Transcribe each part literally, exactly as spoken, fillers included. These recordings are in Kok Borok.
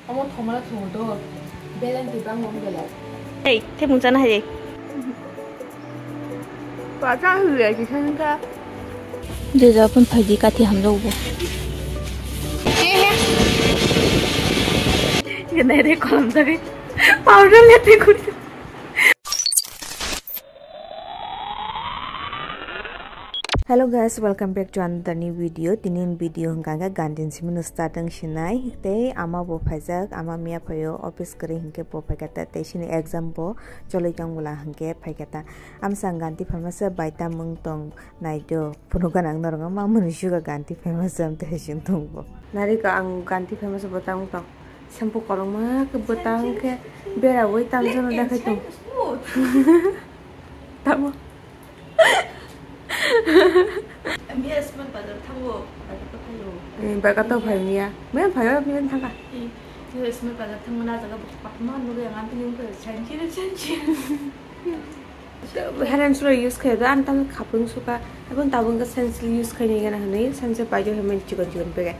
Omo thomana thongo do. Belai twi bangma belai. Hey, thepung chana hai. Pata hulu ya kisan ka. Je japon phaidi kathi hamjak bo. Ye nai re kolam jagwi. Powder le te kuri. Hello guys, welcome back to another new video. Tini ni video hwnkha khe Gandhi ni simi no start wng sinai. Tei ama bo phaijak, ama miya phaio office kwrwi hinkhe bo phaikha ta, tei sini exam bo choloi tong bwla hinkhe phaikha ta. Amsang Gandhi phaima se bai tamung tong nai do. Phunuk gana ang norok ma mwnwi suga Gandhi phaima se am tei sing tong bo. Narika ang Gandhi phaima se bo tamung tong. Shampoo kolokma khe bwtang khe beraui tamjano dakhai tong. Tamo. Miya smart bazar thango, bazar to phaio. Eh, bazar to phai miya. Miya phaio, miya thangka. Eh, miya smart bazar thango na jaga bukak patma nugui ang ampini ungkha chanchi chanchi. Head and shoulder use khayo da, ani tamo khapung suka, ebong tabung khe Sunsilk use khaini gana hwnwi, Sunsilk paijak hwnwi chikon chikon packet.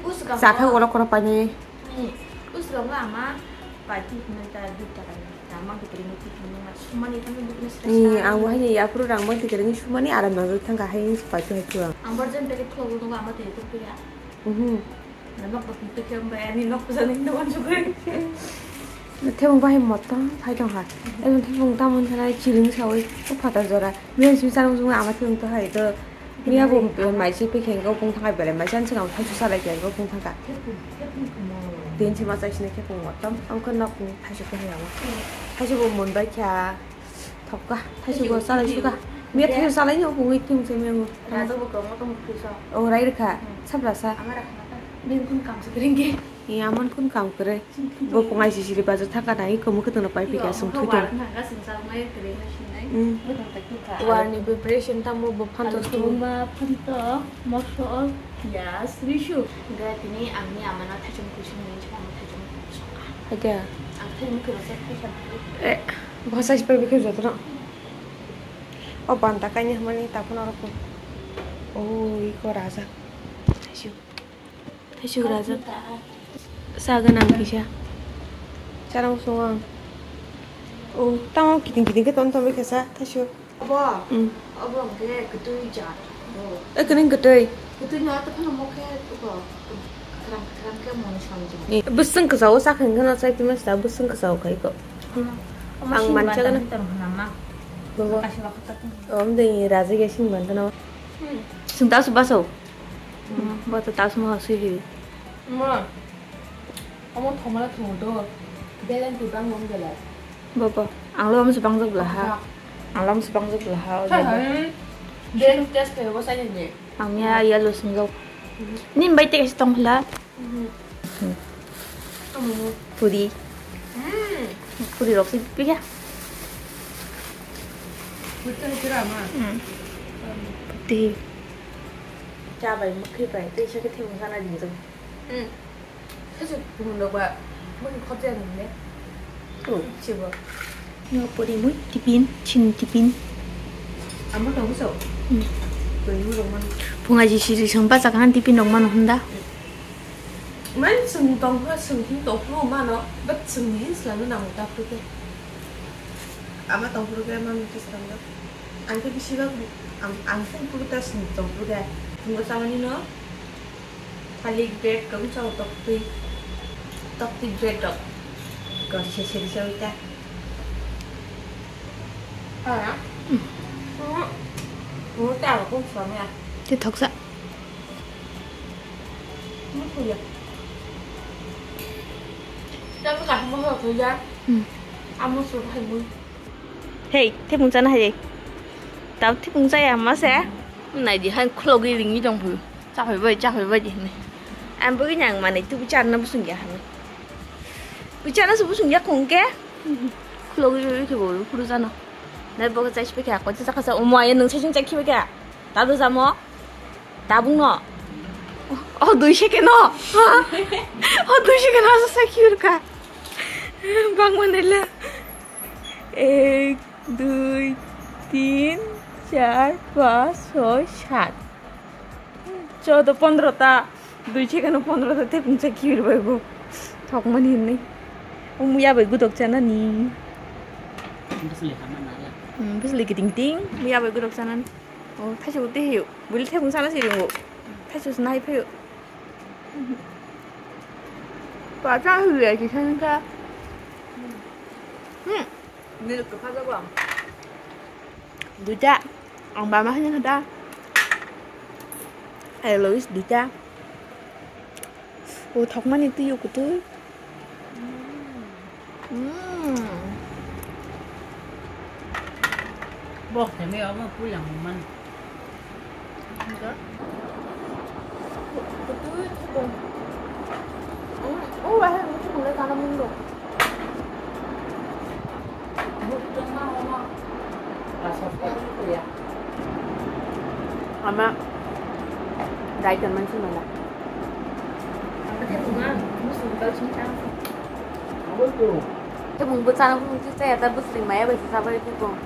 Usukam chakhe oro koro painai. Hmm. Usukam ama paiti hwnwi ta dui taka ni, ta mang khe tini tini ma sumani tamo business. Ni ang wahai ni yapuru rang mang khe tini sumani aram nang thangka hai paijak hai chuang. Ang borjon packet khlogo nugo ama tini tuk pira. Mhm. Nok bo twi khe bai ani nok puja ni nok sugui. Thebung bahai motom phai tong kha. Ebong thebung tamon thanai chiring saui o phatar jora. Miya simi charong sung ama thebung to hai to. Miya bo mai si pe khe go pung thangai bele mai chan chang thai su salai khe go pung thangka. Din si ma chai sini khe pung motom. Ang khe nok ni thai su khe hai amo. Thai su bo mon bai kha. Thokka, thaisu go salai suka. Miya thaisu salai ni opungwi thung se mengo. Raja bo kamo tong phusa. O rai rkha, sabra sa. Ama rakha na ta. Bini kun kam se kring ke. Iya, amon kun kam kre. Bo pungai sisiri bajar thaka nai, komo khe tongna pai phika sung thui tong. War ni preparation tamo bo phanto. Alu sung. Kurma, phanto, mosol, piyaj, risu. Ga tini ang ni ama na thaichung kuisung ni chama thaichung kuisung. Haja. Ang thaichung kuisung. Eh. Bwsa sipai bikhe jotono. O banta kaini hwnmani takhwna rokho. O iko raja. Thaisuk. Thaisuk raja. Sa gwnang kisa. Charang sung ang. O tamo kiting kiting khe ton ton kisa thaisuk. Abo. Mm. Abo hwnkhe kwtwi jat. E, kwning kwtwi. Kwtwi no to phano mo khe uko kwthram kwthram khe moni song jat. Bwswng kwchao sa khe hwnkhe no chai twi masa bwswng kwchao khai ko. Ang mancha gana. Bobo. Om de raja ge sing man no. Sung ta su baso. Bo to ta su ma su hi. Ma. Omo thomana thongo do. Belai twi bangma belai. Bobo, ang lo amsa bangjak bwla ha. Ang lo amsa bangjak bwla ha. Hai hai. Belai test khe bo sai ni. Ang ya ya lo sung jok. Nim bai te tong khla. Puri. Puri rok si pika. Puri. Cha bai mukhi bai te sa khe thung sana ding jok. Thaichuk bumung rok ba mui khobja nung le. Oh. Chibo. No pori mui tipin, chin tipin. Amo tong so. Hmm. Bumung rok man. Punga ji siri sung ba chakhan tipin rok man hunda. Man sung tong pho, sung hin tong pho mano, but sung hin slang nang ta phu ke. Ama tong phu ke man sung tong. Ang ke bisi bak ang ang phu ta sung tong phu ke. Punga samani no. Thalik bread rok wngkha o toktwi, toktwi bread rok. Ko seseri se wngkha. Ah. Mm. Mm. Mo ta ko sa me. Te thoksa. Mo ko ya. Ta ka mo ko ya. Mm. Amo so hai mo. Hei, thepung chana hai. Tao thepung chaya ma se. Nai di hai khulogwi ringwi tong phu. Cha phai bai, cha phai bai di hwnwi. Ang bwgwi nang manwi tubu charna busung ya hwnwi. Bwcharna se busung ya khung ke. Khulogwi bai khe bo phuru chana. Nai bo chai spe kha ko cha kha sa omo ayo nung chai sung chai khiba kha. Tado jamo. Tabung no. Oh, dui second no. Oh, dui second no sa khiur ka. Bang manila. Ek, dui, tin, char, panch, choi, sat. Choudo, pondro ta. Dui second pondro ta thepung sa khiur bai bo. Thokmani hinwi. O muya bai gudok chanani. Bwswlwi kiting kiting, muya bai gudok chanani. O, thaisok twi hiyo. Bwlwi thebung sana si ringo. Thaisok se nai phaio. Pata hwlwi ai kisa nungkha. Hmm. Milk kwpha jago ang. Duita. Ang bama hanya kata. Eloise duita. O thokmani twi o kwtwi. Mm. Bok thani omo puila mungman. Kwtwi thokong. Mm. O wahai muchung le kana mungdo. Ama dai tanman si mana. Tebung bwchana phung si chaya ta bwswrwng maya bai se chabai tebung.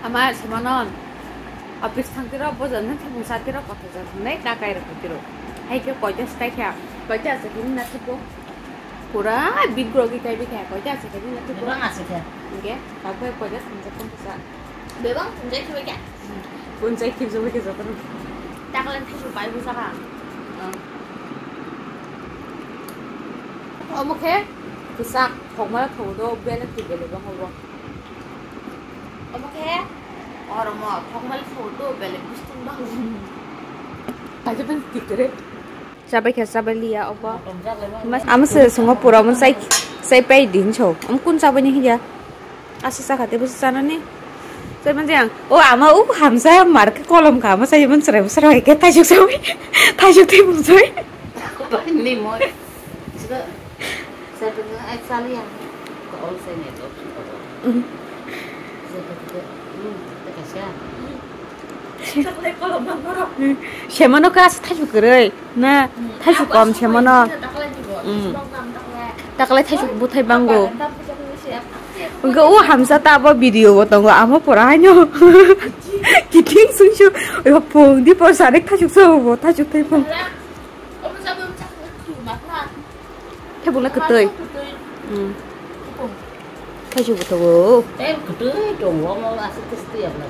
Ama simonon office thang tiro bojan thang tebung sa tiro kotha jan nai ta kai rok tiro. Hai ke koita stai kha. Koita asa kini na tebung. Pura big grogi kai bi kha. Koita asa kini na tebung. Bebang asa kha. Oke, kapai koita thang japon sa. Bebang punjai khibai kha. Punjai khibjagwi khe jotono. Takle thaisu pai bwsa kha. Omo khe kwchak thokmala thogo do bele thwi bele bang obo. Omo khe oromo thokmala thogo do bele bistung bang. Kaisa pen tikere. Chabai khe chabai liya obo. Mas-, amo se sungo pura omo chai, chai pai din so. Omo kun chabai ni hiya? Asa chakha tei bwsa chanani. Chai manjak ang. O ama o hamsa mar khe kolom kha. Ama chai man chwrai bwsa rok khe thaisuk chabai. Thaisuk tei bwsai. Ni moi. Sida. Sida ai chali ang. Ko ol sai ne to. Mm. Sida. Mm. Kaisa. Semano khe asa thaisuk kwrwi na, thaisuk kom semano. Taklai thaisuk bwthai bango. Hwnkhe o hamsa ta abo video bo tongo, amo pora haino. Kiting sungsu, oyo phung di por sarik thaisuk sa bo, thaisuk thai phung. Thebung le kwtwi. Hmm. Thaisu bo thogo. Tei kwtwi tongo, omo aswk twi twi abla.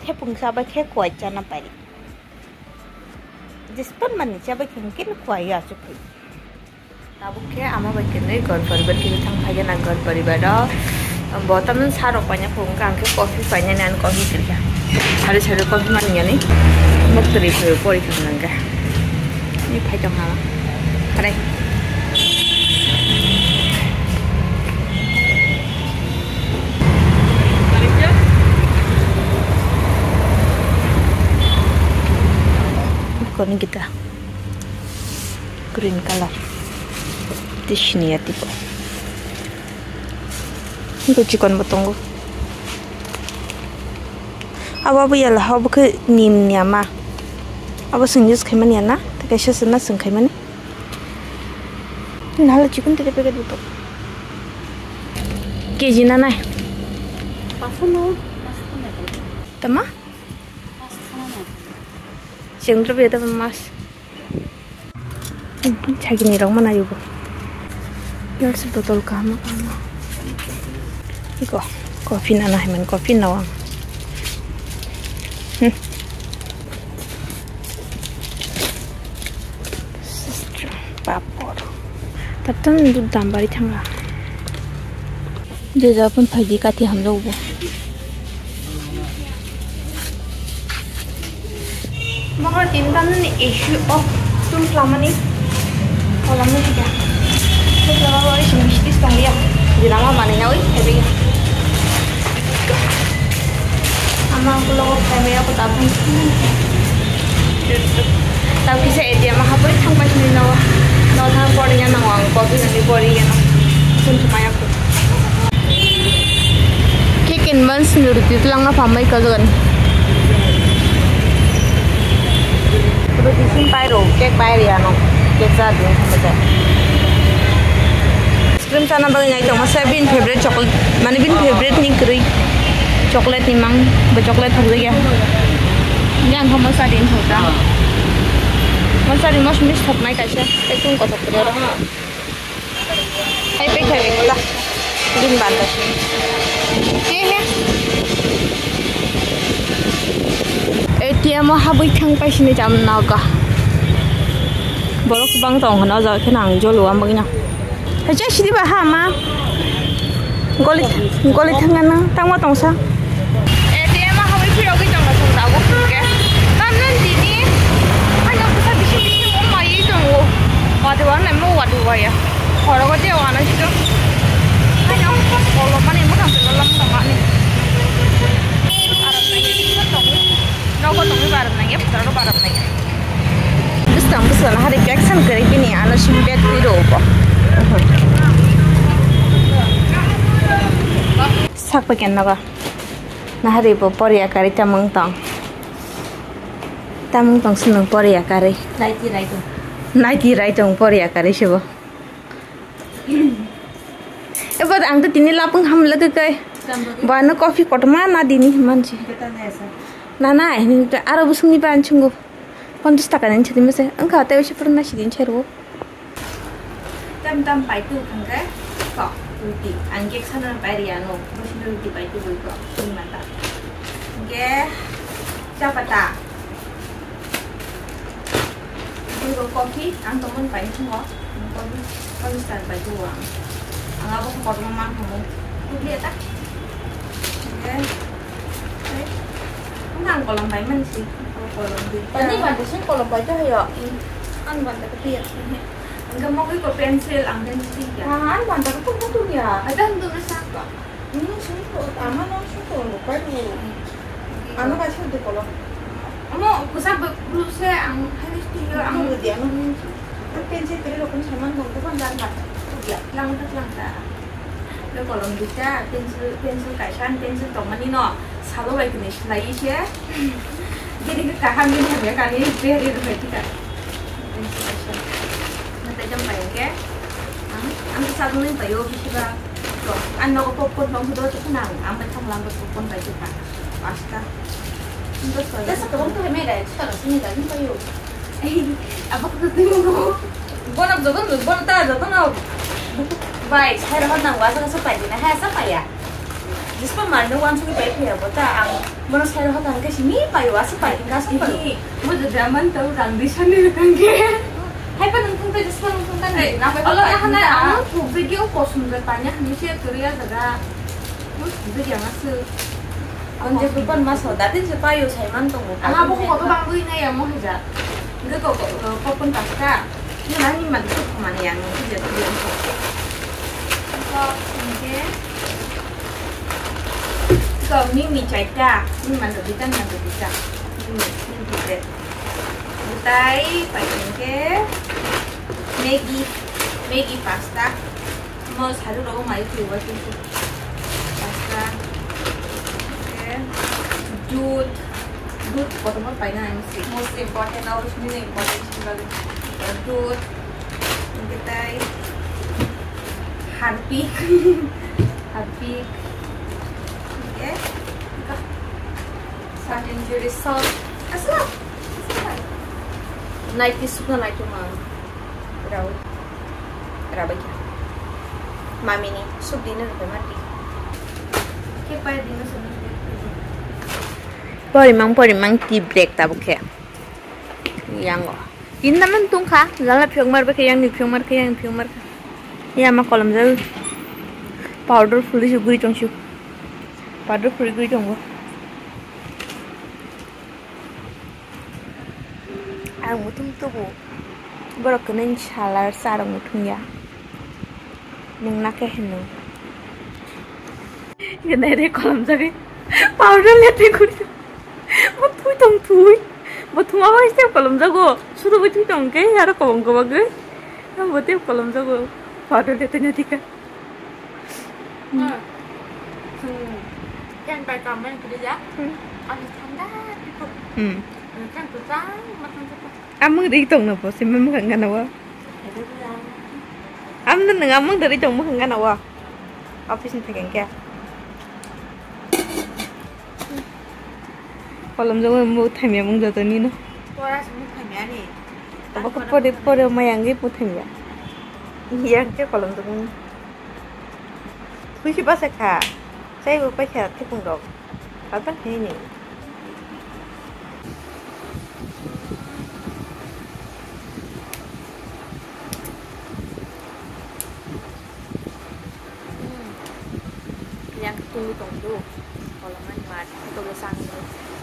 Thebung sa bai khe kwai chana pari. Jispan mani cha bai khe hwnkhe kwai ya aswk thwi. Tabuk khe ama bai khe nai ghor poribar khe thang phai na ghor poribar o. Bo tamni sa rok paina phung kha, ang khe coffee painani, ani coffee kwrwi kha. Sari sari coffee mani yani. Muk twi pori kha nang khe. Ni phai tong ha. Pare. Koni kita green color. Tei siniya tipo. Bo chikon bo tongo. Abo, abo yala, abo khe nim ni ama. Abo chwng use khaimani ya na? Tei kaisa se na chwng khaimani. Nahale chikon tei packet bo tongo. K G na nai? Tama? Chwng rw ya tamo mas. Sagini rok mana yugo. Yar se botol kaham kaham. Iko coffee nana hai man coffee no ang. Hmm. Papor. Tatam dud dam bari thanga. Je japon phaidi kati hamjak bo. Mohor tin tan ni issue of tul klamani kolamni thika. Tul klama bo issue misti tong ya. Jilama mani na oi hebi. Ama ang kulo ko khaimaya ko tapung. Tau kisa A T M haboi thang pai sini nawa. Nawa thang pori ya nang ang kopi nani pori ya nang. Sun chumaya ko. Cake and buns ni roti twlangna phambai kajagan. Roti sing pai ro, cake pai ri ano. Cake sa dun kaja. Ice cream chana bagwi nai tongma se bini favorite chocolate, mane bini favorite ni kwrwi chocolate ni mang, bo chocolate thokjak ya. Yang kha mosa din thokta. Mosa din mos mis thoknai kaisa, ekdom kothok kwrwi oro. Din banda. Ke he? A T M o habwi thang pai sini jam naga. Borok bang tong hano ja khe nang jolo am bagina. Hacha sidi ba ha ma. Goli, goli thangana tangma tongsa. A T M o habwi phirogwi tongna song tabuk hwnkhe. Tamni tini haino bwsa bisi bisi mo mai tongo. Wadi wan nai mo wadi waya. Khorogo je wana sito. Haino kolomani mo thang kolom tongmani. Aram nai sito tongo. Nogo tongo baram nai, putaro baram nai. Bwskang bwskang hari keksan kwrwi bini ano sim bed twi rw bo. Sak paken nogo. Nahari bo poriya kari tamung tong. Tamung tong sinung poriya kari. Naiti rai tong. Naiti rai tong poriya kari sibo. Ebo ang to tini lapung ham lagi kai. Bo ano coffee kotoma na dini manchi. Na na, ini aro busung ni pan chungo. Ponchas taka ni chadi mese. Ang kha tei usi purna si din chero. Tam tam pai tu khangke kok ruti. Ang kek sana pai riano. Bosino ruti pai tu bui kok. Ini mata. Oke. Chapata. Bui kok coffee. Ang tomon pai chungo. Ang coffee. Coffee star pai tu ang. Ang abo kok tomon mang kamu. Tu dia tak. Oke. Ang kolom pai man si. Kolom di. Tadi mandi sih kolom pai tu ya. Ang mandi tu dia. Ang kamu ko pencil, ang pencil ya. Ah, ang mandi tu tu ya. Ada untuk rasa apa? Ini sih tu, ama nang sih tu lupa tu. Ano kasih tu kolom. Amo kusa bulu se ang halis tu ya. Ang di ano. Ang pencil tadi lo kan saman dong tu kan dan mat. Ya, lang tu lang ta. Be kolom duita, pencil, pencil kaisa, ani pencil tongmani no salo bai kwnwi swlaiwi se. Bini khe kaham bini hamya kani beri rwbai thika. Pencil kaisa. Natai jam bai hwnkhe. Ang, ang khe sajagwi paio bisi ba. To, ang nogo popcorn tong do, to khna ang, ang bai thang lang popcorn bai thika. Pasta. Dos bai. Tesa kwbang to hemai dai, sara sini dai, paio. Abo kok twi mo. Bono joto no, bono ta joto no. Bai, sai rohor nang wa sa pai dina, ha sa pai ya. Jispa mar no wan suki pai phiya bo ta ang. Bono sai rohor nang ke sini pai wa sa pai gas ki pai. Mo de daman tau rang di sani rang ke. Hai pa nang thung ta jispa nang thung ta ni. Olo na hana ang video kosum de tanya ni se turia daga. Video ngasuk. Ang je bukan mas ho, datin se payo sai man tongo. Ang abo ko to bangwi nai amo hija. Ge ko ko popon pasta. Ni nani man su ko mani ang ni je tu yang ko. Ko sengke. Ko mimi chaita, ni man do bitan man do bitan. Mimi, mimi chaita. Butai pai sengke. Maggi, Maggi pasta. Mo saru rogo mai tu wa tu. Pasta. Okay. Dudh. Dudh kotor mo paina ang si. Most important, always important si lagi. Dudh. Kita Harpic. Harpic. Okay. Ika. Satin juri salt. Asal. Naiti sukna naiti ma. Rau. Rabai kha. Mami ni sub dino rwkhe mati. Khe pai dino sub dino. Porimang porimang tea break tabuk khe. Yango. Indaman tungkha, jala phiyok mar bakhe, yang ni phiyok mar khe, yang ni phiyok mar khe. Ya ma kolom jal. Powder phulwi se guri tong suk. Powder phulwi guri tongo. Ang muthung tubu. Borok kwnwi salar charwk muthung ya. Nwng na khe hwnwi. Nai re kolom jagwi. Powder le twi guri. Bo thui tong thui. Bo thuma bai se kolom jago. Sudo bai thui tong khe aro kolom gobagwi. Bo te kolom jago. Powder le twi na thika. Hmm. Yang bai kam yang kiri ya. Hmm. Ani thanda itu. Hmm. Yang tu sang matang tu. Amung ri tong no bo se mem khang gana wa. Itu yang. Am nang amung dari tong mo khang gana wa. Office ni thang kya. Kolom jong mo thamya mung joto ni no. Pora se mo thamya ni. Abo ko pore pore mayang ge mo thamya. Yang ke kolom jong. Twi se basa kha. Sai bo paikha thepung rok. Kalpan khe ni. Yang tungwi tong do. Kolomani mat. Ito bo sang do.